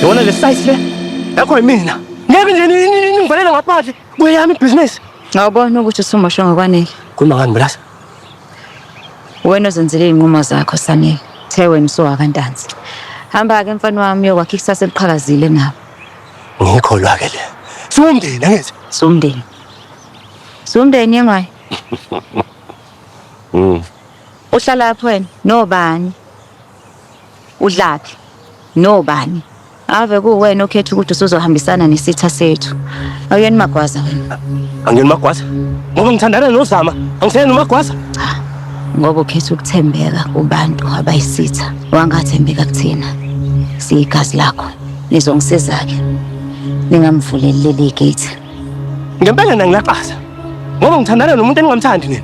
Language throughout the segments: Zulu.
Yona le site le yakho yimina. Ngeke nje ningivalele ngaphandle kuyami ibhizinisi. Ngawubona ukuthi usumoshe ngokwanele. Khuluma ngani Mbulasa? Wena ozenzele iy'nqumo zakho Sanele. The wena usowakaNtanzi. Hamba-ke mfana wami uyokwakha ikusasa eliqhakazile nabo. Ngikholwa ke le. Siwumndeni angithi? Siwumndeni. Siwumndeni yengwayo. Uhlala phi wena? Nobani? Udlaphi? Nobani? Ave kuwena okhetha ukuthi usuzohambisana nesitha sethu. Awuyena magwaza wena. Angiyona magwaza. Ngoba ngithandana noZama, angiseyena umagwaza. Cha. Ngoba ukhetha ukuthembeka kubantu abayisitha. Wangathembeka kuthina. Siyigazi lakho. Nizongisiza-ke. Ningamvuleli leli gate. Ngempela mina ngilaxaza. Ngoba ngithandana nomuntu engingamthandi nina.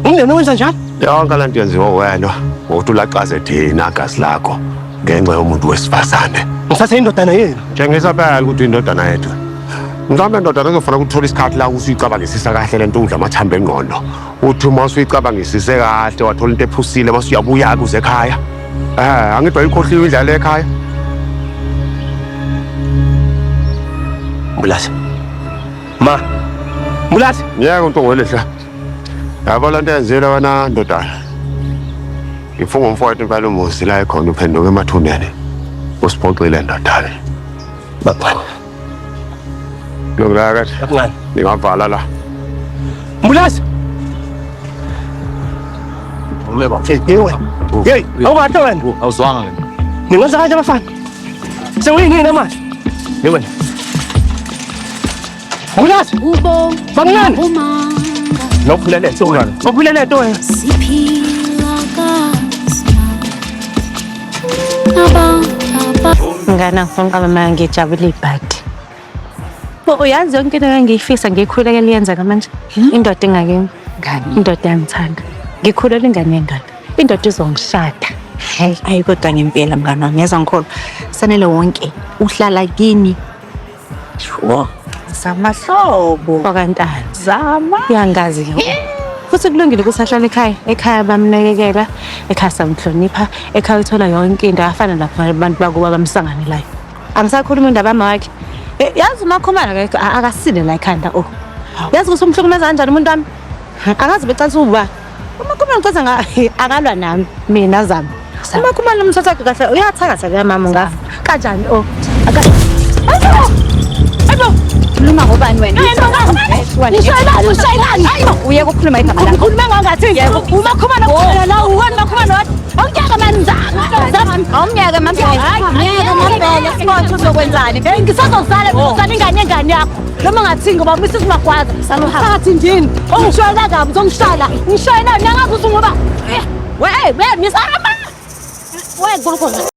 Umndeni owenza njalo? Yonke le nto yenziwa wena ngokuthi ulaxaze thina gazi lakho ngenxa yomuntu wesifazane. Ngithathe indodana yenu. Tshengisa phela ukuthi indodana yethu. Mhlawumbe ndodana kuzofanele ukuthola isikhathi la ukuthi uyicabangisisa kahle le nto udla amathambo engqondo. Uthi uma usuyicabangisise kahle wathola into ephusile mase uyabuya-ke uze ekhaya. Angithi wayikhohliwe indlala ekhaya. Mbulasi. Ma. Mbulasi. Ngiyeke uNtongwelehla. Yabo le nto yenzile wena ndodana. Ngifunga umfowethu impela umuzi la ekhona uphenduka emathuneni. Usiphoxile ndodana. Baba. Lokula kathi. Bakuncane. Ningavala la. Mbulasi. Hey wena. Hey, awukahle wena. Awuzwanga ke. Ningenza kanje abafana. Sewuyinini manje? Hey wena. Mbulasi. Ubo Bakuncane. umanga Nokhulele nto wena. Nokhulele nto wena. siphila kanzima abantu Mngani ngifuna uqamba manje ngijabule ibhadi. Bo uyazi yonke into engangiyifisa ngiyikhulekela iyenzeka manje. Indoda engakimi. Ngani? Indoda iyangithanda. Ngikhulela ingane yendoda. Indoda izongishada. Hayi, ayi kodwa ngempela mngani wami ngiyeza ngikholwa. Sanele wonke uhlala kini. Sure. Zamahlobo. Kwakantanzi. Zama. Uyangazi ke. Futhi kulungile ukuthi ahlale ekhaya. Ekhaya bamnakekela, ekhaya samhlonipha, ekhaya uthola yonke into afana lapha abantu bakubo abamsanganelayo. Angisakhuluma indaba yama wakhe. Yazi uMakhumalo akekho akasile la ekhanda oh. Yazi ukuthi umhlukumeza kanjani umuntu wami? Angazi becathi uba. UMakhumalo ngicathi nga akalwa nami mina zami. UMakhumalo umthatha kahle uyathakatha ke mama ngafa. Kanjani oh? Aka Hayibo! Khuluma ngobani wena? Ushayelani ushayelani? Uye ukukhuluma igama lakho. Ukhuluma ngangathi uMakhumalo kuphela la uwena Makhumalo wathi awunyaka mani zama zama Awumyeke mampela. Myeke mampela. Sibothe uzokwenzani? Hey ngisazozala ngizozala ingane yengane yakho noma ngathi ngoba Mrs Magwaza phakathi ndini ongishayela kabi uzongishayela ngishayela ngiyangazi ukuthi ngoba we we Miss Arama we Nkulunkulu.